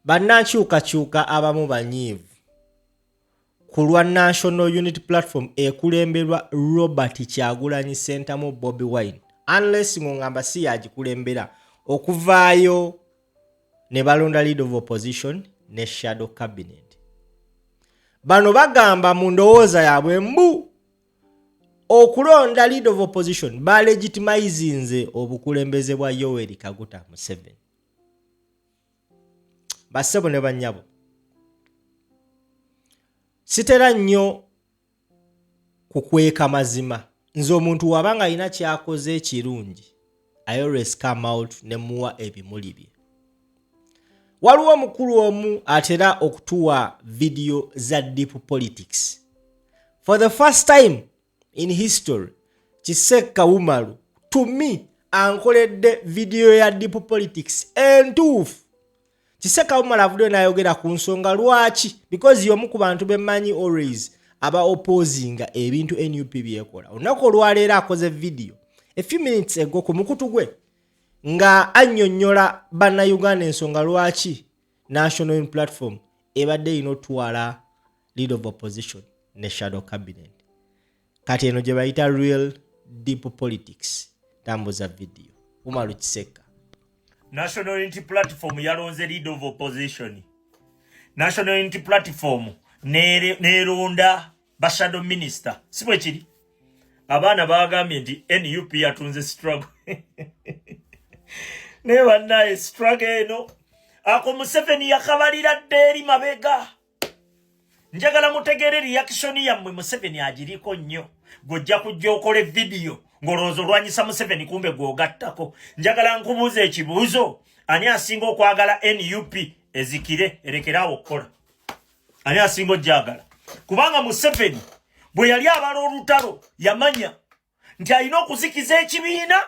Bannankyukakyuka abamu banyiivu ku lwa National Unity Platform ekulemberwa Robert Kyagulanyi Ssentamu, Bobi Wine, unless ng'ongamba si yagikulembera, okuvaayo ne balonda leader of opposition ne shadow cabinet. Bano bagamba mu ndowooza yaabwe mbu okulonda leader of opposition balegitimizinze obukulembeze bwa Yoweri Kaguta Museveni. Bassebo ne bannyabo, sitera nnyo kukweka mazima. Nze omuntu waba nga alina kyakoze ekirungi, I always come out ne muwa ebimuli bye. Waliwo omukulu omu atera okutuwa vidiyo za deep politics. For the first time in history, Kisekka Umaru to me ankoledde vidiyo ya deep politics entuufu. Kisekka Umaru avuddeyo n'ayogera ku nsonga lwaki, because y'omu ku bantu bemmanyi always aba opposinga ebintu NUP byekola. Olunaku olwaleero akoze vidiyo a few minutes ago ku mukutu gwe nga annyonnyola Bannayuganda ensonga lwaki National Unity Platform ebadde erina otwala leader of opposition ne shadow cabinet. Kati eno gye bayita real deep politics. Tambuza vidiyo, Umaru Kisekka. National Unity Platform yalonze leader of opposition. National Unity Platform neeronda ba shadow minister, si bwe kiri? Abaana bagambye nti NUP yatunze struggle, naye bannaye struggle eno ako Museveni yakabalira dda eri mabega. Njagala mutegeere reaction yammwe, Museveni agiriko nnyo. Gw'ojja kujja okola evidiyo ng'olowooza olwanyisa Museveni, kumbe gw'ogattako. Njagala nkubuuza ekibuuzo: ani asinga okwagala NUP ezikire, erekeraawo okukola? Ani asinga ojjagala? Kubanga Museveni bwe yali abala olutalo, yamanya nti alina okuzikiza ekibiina.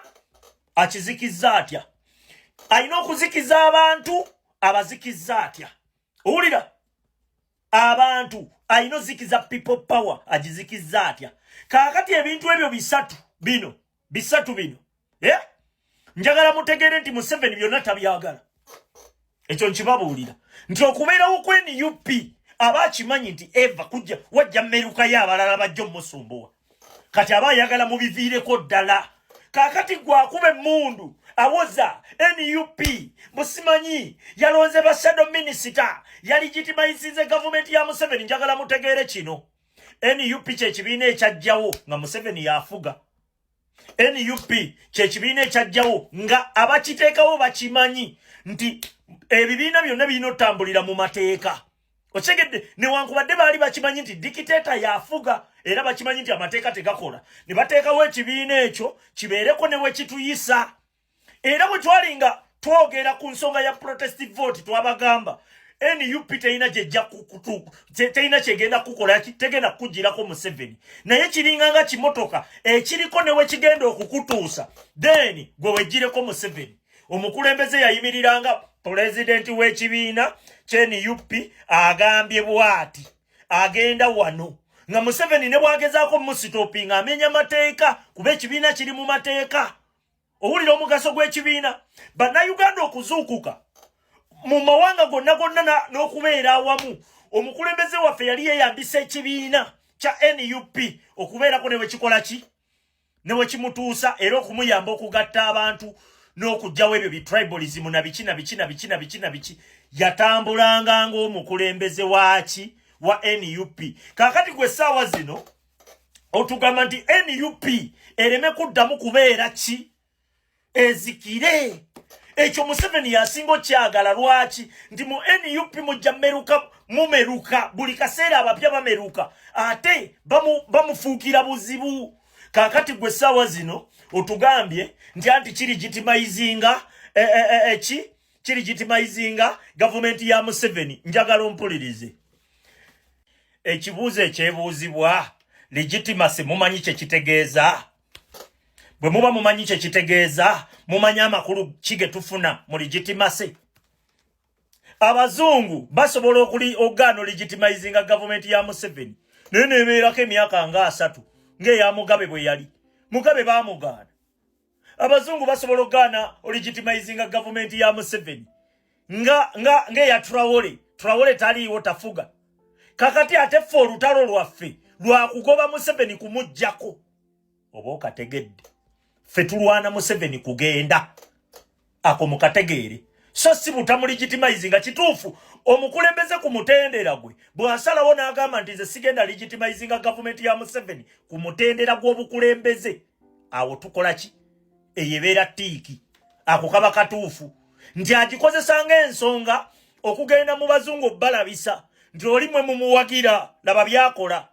Akizikizza atya? Alina okuzikiza abantu. Abazikizza atya? Owulira, abantu alina ozikiza People Power. Agizikizza atya? Kaakati ebintu ebyo bisatu bino, bisatu bino, eh? Njagala mutegeere nti Museveni byonna tabyagala. Ekyo nkibabuulira nti okubeerawo kwe NUP aba akimanyi nti eva kujja wajja mmerukayo abalala bajja omusumbuwa. Kati aba ayagala mubiviireko ddala. Kaakati gwakuba emmundu awoza NUP musimanyi yalonze ba shadow minister, yalegitimizinze gavumenti ya Museveni. Njagala mutegeere kino: NUP kyekibiina ekyajjawo nga Museveni yafuga. NUP kyekibiina ekyajjawo nga abakiteekawo bakimanyi nti ebibiina byonna birina otambulira mu mateeka. Okitegedde? Newankubadde baali bakimanyi nti dictator yafuga, era bakimanyi nti amateeka tegakola, ne bateekawo ekibiina ekyo kibeereko ne wekituyisa. Era bwe twali nga twogera ku nsonga ya protest vote, twabagamba NUP terina gyejja, terina kyegenda kukola, tegenda kukugirako Museveni, naye kiringa nga kimotoka ekiriko ne wekigenda okukutuusa, then gwe wegireko Museveni. Omukulembeze yayimiriranga pulezidenti w'ekibiina kye NUP agambye bw'ati agenda wano nga Museveni ne bwagezaako musitopinga amenya mateeka, kuba ekibiina kiri mu mateeka. Owulira omugaso gw'ekibiina? Bannayuganda okuzuukuka mu mawanga gonna gonna n'okubeera awamu, omukulembeze waffe yali yeeyambisa ekibiina kya NUP okubeerako ne bwekikola ki, ne bwe kimutuusa, era okumuyamba okugatta abantu n'okugjawo ebyo bitribalism na biki na biki na biki na biki na biki. Yatambulanga ng'omukulembeze waaki? Wa NUP. Kaakati gwe essaawa zino otugamba nti NUP ereme kuddamu kubeera ki, ezikire. Ekyo Museveni yasinga okyagala. Lwaki? Nti mu NUP mujja meruka, mumeruka buli kaseera, abapya bameruka, ate bamufuukira buzibu. Kaakati gwe essaawa zino otugambye nti anti kilegitimizinga eki, kilegitimizinga gavumenti ya Museveni. Njagala ompulirize. Ekibuuzo ekyebuuzibwa, legitimacy mumanyi kye kitegeeza? Bwe muba mumanyi kye kitegeeza, mumanyi amakulu ki ge tufuna mu legitimacy? Abazungu basobola okuli ogaana olegitimizinga gavumenti ya Museveni, naye nebeerako emyaka nga 30 ng'eya Mugabe bwe yali. Mugabe baamugaana. Abazungu basobola okugaana olegitimizinga gavumenti ya Museveni. Nga nga ng'eya Traore. Traore taliiwo, tafuga. Kakati ate ffe olutalo lwaffe lwakugoba Museveni, kumuggyako. Oba okategedde? Ffe tulwana Museveni kugenda, ako mukategeere. So si butamulegitimize nga kituufu. Omukulembeze ku mutendera gwe bw'asalawo n'agamba nti nze sigenda legitimizinga gavumenti ya Museveni ku mutendera gw'obukulembeze, awo tukola ki? Eyo ebeera tick. Ako kaba katuufu nti agikozesa ng'ensonga okugenda mu bazungu obbalabisa nti oli mwe mumuwagira, laba byakola.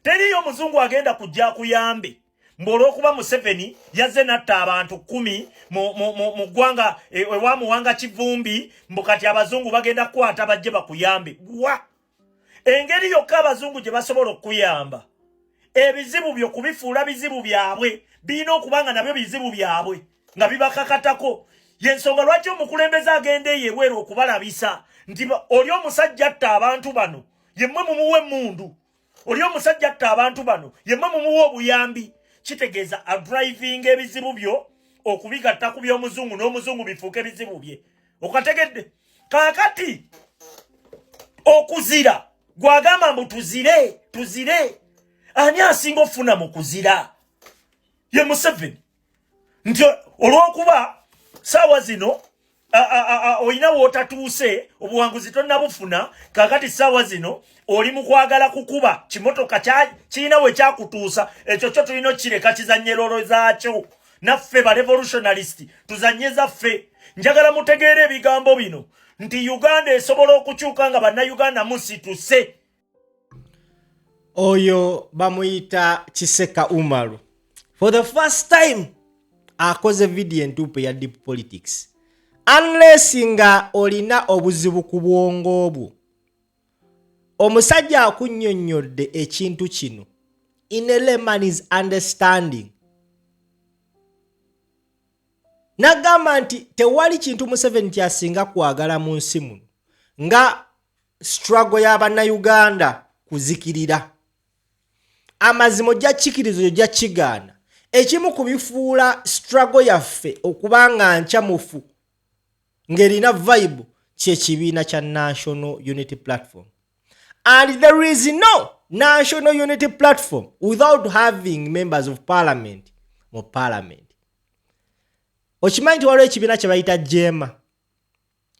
Teriyo omuzungu agenda kujja akuyambe mbu olw'okuba Museveni yazze natta abantu 10 mu ggwanga ewa Muwanga Kivumbi, mbu kati abazungu bagenda kukwata bajje bakuyambe. Wa engeri yokka abazungu gye basobola okukuyamba, ebizibu byo kubifuula bizibu byabwe, birina okuba nga nabyo bizibu byabwe nga bibakakatako. Yensonga lwaki omukulembeze agenda eyo ebweru okubalabisa nti oli omusajja atta abantu bano, yemmwe mumuwa emmundu, oli omusajja atta abantu bano, yemmwe mumuwa obuyambi. Kitegeeza adrivinga ebizibu byo okubigatta ku by'omuzungu, n'omuzungu bifuuke bizibu bye. Okategedde? Kaakati okuzira, gwagamba mbu tuzire, tuzire, ani asinga ofuna mu kuzira? Ye Museveni. Nti olw'okuba saawa zino olina wootatuuse, obuwanguzi tonnabufuna, kakati saawa zino oli mu kwagala kukuba kimotoka kirina we kyakutuusa. Ekyo kyo tulina okukireka kizanye role zaakyo, naffe ba revolutionalist tuzanye zaffe. Njagala mutegeere ebigambo bino nti Uganda esobola okukyuka nga Bannayuganda musituse. Oyo bamuyita Kiseka Umaru. For the first time akoze vidiyo entuufu eya deep politics. Unless nga olina obuzibu ku bwongo bwo, omusajja akunnyonnyodde ekintu kino in a layman's understanding, n'agamba nti tewali kintu Museveni kyasinga kwagala mu nsi muno nga struggle y'Abannayuganda kuzikirira. Amazima ojja kikiriza, ojja kigaana, ekimu ku bifuula struggle yaffe okuba nga nkyamufu, ng'erina vibe, kyekibiina kya National Unity Platform. And there is no National Unity Platform without having members of parliament mu parliament. Okimanyi nti waliwo ekibiina kye bayita JEEMA,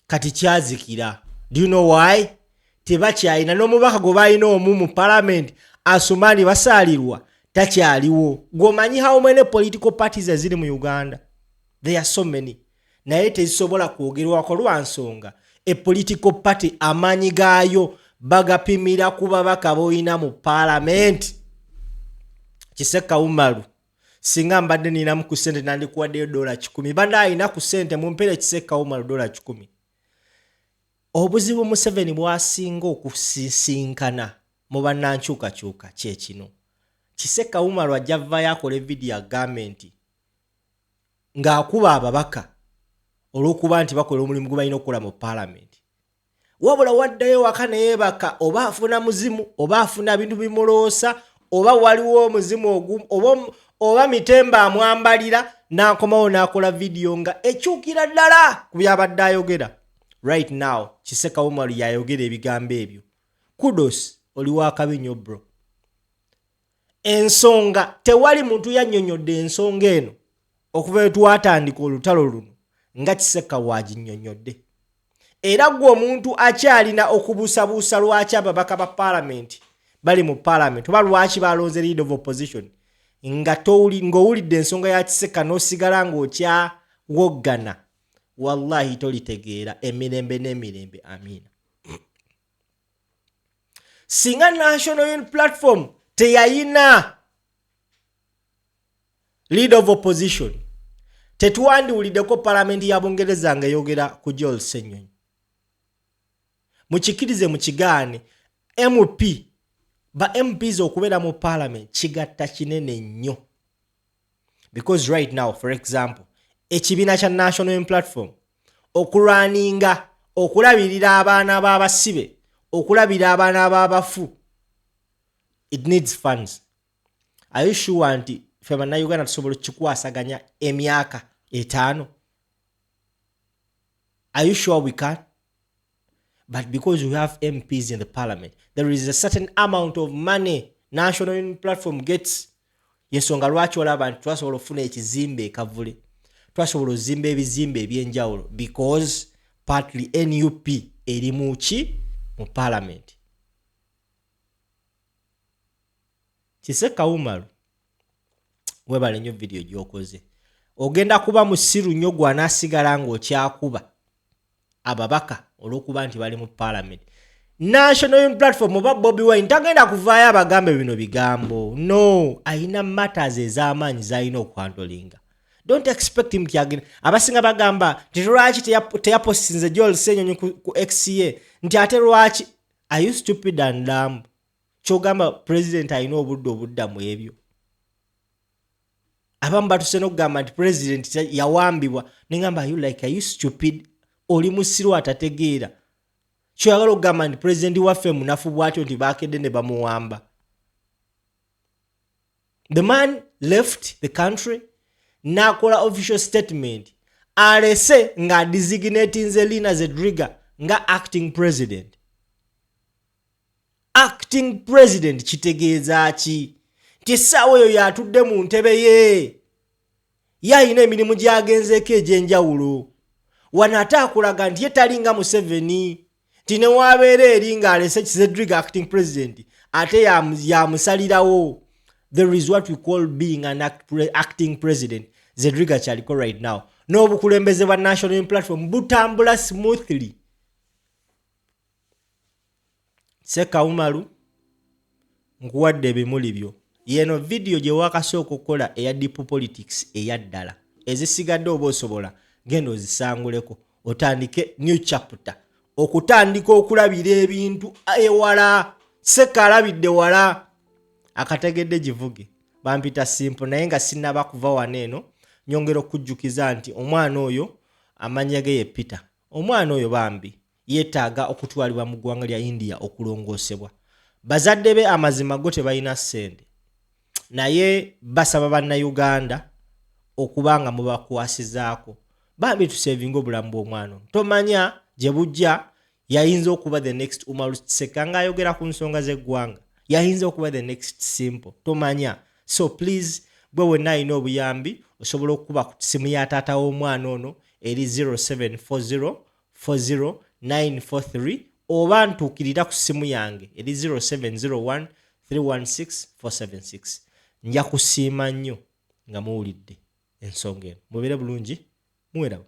kati kyazikira? Do you know why? Tebakyalina n'omubaka gwe balina omu mu parliament, Asuman Basalirwa, takyaliwo. Gwomanyi how many political parties eziri mu Uganda? There are so many, naye tezisobola kwogerwako lwa nsonga e political party amaanyi gaayo bagapimira ku babaka b'olina mu parliament. Kiseka Umaru, singa mbadde ninamu ku sente nandikuwaddeyo $100. Badde alina ku sente mumpeere Kiseka Umaru $100. Obuzibu Museveni bwasinga okusisinkana mu bannankyukakyuka kyekino. Kiseka Umaru ajja vaayo akola evidiyo agambe nti ng'akuba ababaka olw'okuba nti bakola omulimu gwe balina okukola mu paalamenti, wabula waddayo waka neyeebaka, oba afuna muzimu, oba afuna bintu bimuloosa, oba waliwo omuzimu ogumu, oba mitemba amwambalira, n'akomawo n'akola vidiyo nga ekyukira ddala ku byabadde ayogera. Right now Kiseka Umaru yayogera ebigambo ebyo. Kudos, oli wakabi nnyo bro. Ensonga, tewali muntu yannyonnyodde ensonga eno okuva lwe twatandika olutalo luno nga Kiseka waaginnyonnyodde. Era gwe omuntu akyalina okubuusabuusa lwaki ababaka ba paalamenti bali mu paalamenti oba lwaki balonze leader of opposition, nga ng'owulidde ensonga ya Kiseka n'osigala ng'okyawoggana, wallahi tolitegeera emirembe n'emirembe. Amiina. Singa National Unity Platform teyayina leader of opposition, tetwandiwuliddeko palamenti ya Bungereza ng'eyogera ku Joel Ssenyonyi. Mukikirize mukigaane, MP, ba MPs okubeera mu parliament kigatta kinene nnyo, because right now, for example, ekibiina kya National Unity Platform okulwaninga okulabirira abaana b'abasibe, okulabirira abaana b'abafu, it needs funds. Are you sure nti ffe Bannayuganda tusobola okukikwasaganya emyaka 5? Are you sure we can? But because we have MPs in the parliament, there is a certain amount of money National Unity Platform gets. Yensonga lwaki olaba nti twasobola okufuna ekizimbe ekavule, twasobola ozimba ebizimbe ebyenjawulo, because partly NUP eri mu ki? Mu parliament. Kiseka Umaru, webale nnyo vidiyo gy'okoze. Ogenda kuba musiru nnyo gwanaasigala ng'okyakuba ababaka olw'okuba nti bali mu parliament. National Unity Platform oba Bobi Wine tagenda kuvaayo abagambe bino bigambo. No, alina matters ez'amaanyi z'alina okuhandolinga. Don't expect him kyagenda. Abasinga bagamba nti lwaki teyapostinze Joel Ssenyonyi ku X ye, nti ate lwaki? Are you stupid and dumb? Kyogamba president alina obudde obudda mu ebyo? Abamu batuse n'okugamba nti president yawambibwa. Nengamba, you like, are you stupid? Oli musiru atategeera. Kyoyagala okugamba nti president waffe munafu bwatyo nti bakedde ne bamuwamba? The man left the country n'akola official statement, alese nga designatinze Lina Zedriga nga acting president. Acting president kitegeeza ki? Nti essaawa eyo yatudde mu ntebe ye, ye alina emirimu gy'agenzeeko egy'enjawulo. Wano ate akulaga nti ye talinga Museveni, nti newabeera eri ng'alese Zedriga acting president, ate yamusalirawo. There is what we call being an acting president. Zedriga kyaliko right now, n'obukulembeze bwa National Unity Platform butambula smoothly. Seka Umaru, nkuwadde ebimuli byo. Yeno vidiyo gye wakasooka okukola eya deep politics eya ddala. Ezisigadde oba osobola genda ozisanguleko, otandike new chapter, okutandika okulabira ebintu ewala. Seka alabidde wala, akategedde givuge. Bampita Simple, naye nga sinnaba kuva wano eno, nyongera okujjukiza nti omwana oyo amannya ge ye Peter. Omwana oyo bambi yeetaaga okutwalibwa mu ggwanga lya India okulongoosebwa. Bazadde be amazima go tebalina ssente, naye basaba Bannayuganda okuba nga mubakwasizaako bambi tusevinga obulamu bw'omwana ono. Tomanya gye bujja, yayinza okuba the next Umaru Kiseka ng'ayogera ku nsonga z'eggwanga, yayinza okuba the next Simple, tomanya. So please, gwe wenna alina obuyambi, osobola okukuba ku simu ya taata w'omwana ono eri 0740 40943, oba ntuukirira ku simu yange eri 0701 316 476. Nja kusiima nnyo nga muwulidde ensonga eno. Mubeere bulungi, muweraba.